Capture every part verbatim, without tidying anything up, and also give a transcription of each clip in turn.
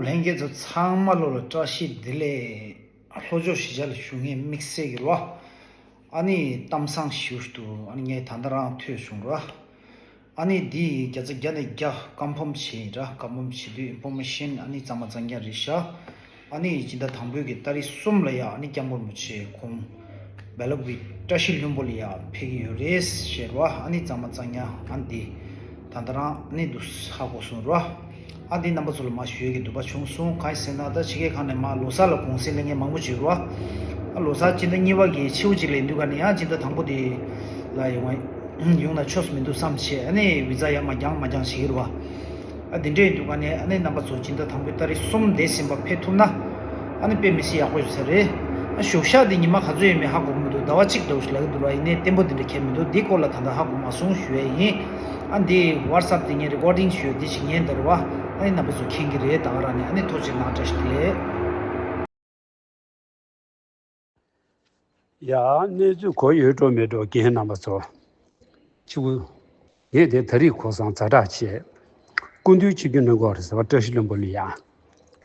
ལྷན་རྒྱས་ཚོ་ཚང་མ་ལོ་ལ་བཀྲ་ཤིས་བདེ་ལེགས། ལྷོ་ཕྱོགས་གཞིས་ཆགས་ལ་བཞུགས་མཁན་དམིགས་བསལ་གྱི་རོ། ཨ་ནི་གཏམ་བཟང་ཞུ་འདུག་ཨ་ནི་ངས་ད་ལྟ་རང་ཐོས་བྱུང་རོ། ཨ་ནི་འདི་བརྒྱ་ཆ་བརྒྱ་ནས་བརྒྱ་བཀའ་འབུམ་བྱས་ཡིན་ར། བཀའ་འབུམ་བྱེད་དུས་ཨིན་ཕོར་མེ་ཤན་ཨ་ནི་གཙང་མ་གཙང་རྐྱང་རེད་ཤག་ཨ་ནི་སྤྱི་ཟླ་དང་པོའི་གི་ཏ་རིག་གསུམ་ལ་ཡ་ཨ་ནི་སྐྱབས་མགོན་རིན་པོ་ཆེ་ཁོང་སྦེལ་ཀོབ་ཀྱི་བཀྲ་ཤིས་ལྷུན་པོ་ལ་ཡ་ཕེབས་ཀྱི་ཡོད་རེད་ཟེར་བ། ཨ་ནི་གཙང་མ་གཙང་རྐྱང་ཨ་ནི་འདི་ད་ལྟ་རང་ཨ་ནི་འདུག་ཧ་གོ་སོང་ར། ཨ་འདི་རྣམ་པ་ཚོ་ལ་མ་ཞུ་ཡས་ཀྱི་འདོད་པ་བྱུང་སོང་། གང་ཡིན་ཟེར་ན་ད་ཕྱི་རྒྱལ་ཁག་ནས་མ་ལོ་གསར་ལ་གུང་སེང་ལེན་མཁན་མང་པོ་ཅིག་ཡོད་ར། ཨ་ལོ་གསར་སྤྱི་ཟླ་གཉིས་པ་གི་ཕྱེད་ཅིག་ལ་ཡིན་དུས་ག་ནས་ཡང་སྤྱི་ཟླ་དང་པོ་དེ་ལ་ཡོང་བ་ཡོང་ན་ཆོག་ས་མི་འདུག་བསམ་བྱས། ཨ་ནི་བི་ཛ་ཡར་མར་རྒྱང་མར་རྒྱང་བྱེད་ཀྱི་རེད་བ། ཨ་དེ་འདྲ་ཡིན་དུས་ག་ནས་ཨ་ནི་རྣམ་པ་ཚོ་སྤྱི་ཟླ་དང་པོའི་ཏ་རིག་གསུམ་དེ་ཟིན་པ་ཕེབས་ཐུབ་ན་ཨ་ནི་དཔེ་མི་སྲིད་ཡག་པོ་ཡོད་ས་རེད། ཨ་བཞུགས་ཤག་དེ་ཉི་མ་ག་ཚོད་ཡོད་མེད་ཧ་གོ་གི་མི་འདུག་ཟླ་བ་གཅིག་འདྲ་བོ་ཞིག་ལབ་ཀྱི་འདུག་ར། ཡིན་ནའི་བརྟན་པོ་དེ་འདྲ་ཁྱད་མི་འདུག་འདིའི་སྐོར་ལ་ད་ལྟ་ཧ་གོ་མ་སོང་ཞུ་ཡས་ཡིན། ཨ་འདི་ཝ་ཊི་སབ་དེ་ངས་རི་ཀོར་ཌིང་ཞུས་འདི་ཞིག་ཉན་དར་བ། ཨ་ནི་རྣམ་པ་ཚོ་མཁྱེན་གྱི་རེད། ད་ག་རང་ནས་ཨ་ནི་ཐུགས་རྗེ་གནང་། བཀྲ་ཤིས་བདེ་ལེགས། ཡ། གནས་ཚུལ་གོ་ཡོད་འགྲོ་མེད་འགྲོ་རྒན་རྣམ་པ་ཚོ། ཕྱི་དབུ། ངས་དེ་ད་རེས་གོ་སོང་། ཛ་དྲག་བྱས། སྐུ་མདུན་ཆིབས་བསྒྱུར་གནང་གི་ཡོད་རེད་ཟེར་བ། བཀྲ་ཤིས་ལྷུན་པོ་ལ་ཡ།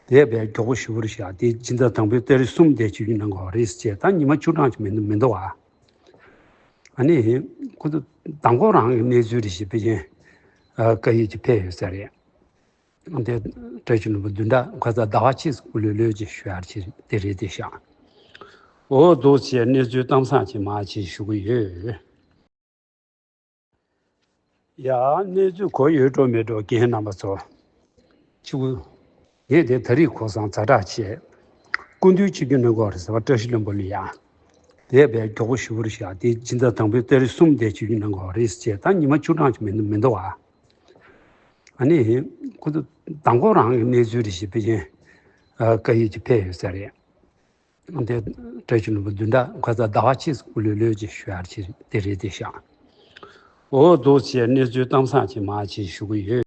དེ་བས་མགྱོགས་པོ་ཞེ་པོ་རེད་ཤག་དེ་སྤྱི་ཟླ་དང་པོའི་ཏ་རིག་གསུམ་དེ་ཆིབས་བསྒྱུར་གནང་གི་ཡོད་རེད་ཟེར། ད་ཉི་མ་བཅུ་གྲངས་ཅིག་མི་འདུག་མི་འདུག་ཨ། ཨ་ནི་ཁོ་ཚོ་མདང་དགོང་རང་གི་གནས་ཚུལ་རེ་ཞིག་ཕལ་ཆེར་ཨ་བཀའ་ཡིག་ཅིག་ཕེབས་ཡོད་ས་རེད། དེ་བཀྲ་ཤིས་ལྷུན་པོ་བདུན་ཕྲག་ཁ་སང་ཟླ་བ་གཅིག་ལྷོད་ལྷོད་ཅིག་བཞུགས་ཡག་ཅིག་དེ་རེད་དེ་ཤག་འོ་འདུག་སེ་གནས་ཚུལ་གཏམ་བཟང་ཅིག་མར་ཅིག་ཞུ་གི་ཡོད། ཡ། གནས་ཚུལ་གོ་ཡོད་འགྲོ་མེད་འགྲོ་རྒན་རྣམ་པ་ཚོ། ཕྱི་དབུ། ངས་དེ་ད་རེས་གོ་སོང་། ཛ་དྲག་བྱས། སྐུ་མདུན་ཆིབས་བསྒྱུར་གནང་གི་ཡོད་རེད་ཟེར་བ། བཀྲ་ཤིས་ལྷུན་པོ་ལ་ཡ། དེ་བས་མགྱོགས་པོ་ཞེ་པོ་རེད་ཤག་དེ་སྤྱི་ཟླ་དང་པོའི་ཏ་རིག་གསུམ་དེ་ཆིབས་བསྒྱུར་གནང་གི་ཡོད་རེད་ཟེར། ད་ཉི་མ་བཅུ་གྲངས་ཅིག་མི་འདུག་མི་འདུག་ཨ། ཨ་ནི་ཁོ་ཚོ་མདང་དགོང་རང་གི་གནས་ཚུལ་རེ་ཞིག་ཕལ་ཆེར་ཨ་བཀའ་ཡིག་ཅིག་ཕེབས་ཡོད་ས་རེད། དེ་བཀྲ་ཤིས་ལྷུན་པོ་བདུན་ཕྲག་ཁ་སང་ཟླ་བ་གཅིག་ལྷོད་ལྷོད་ཅིག་བཞུགས་ཡག་ཅིག་དེ་རེད་དེ་ཤག་འོ་འདུག་སེ་གནས་ཚུལ་གཏམ་བཟང་ཅིག་མར་ཅིག་ཞུ་གི་ཡོད།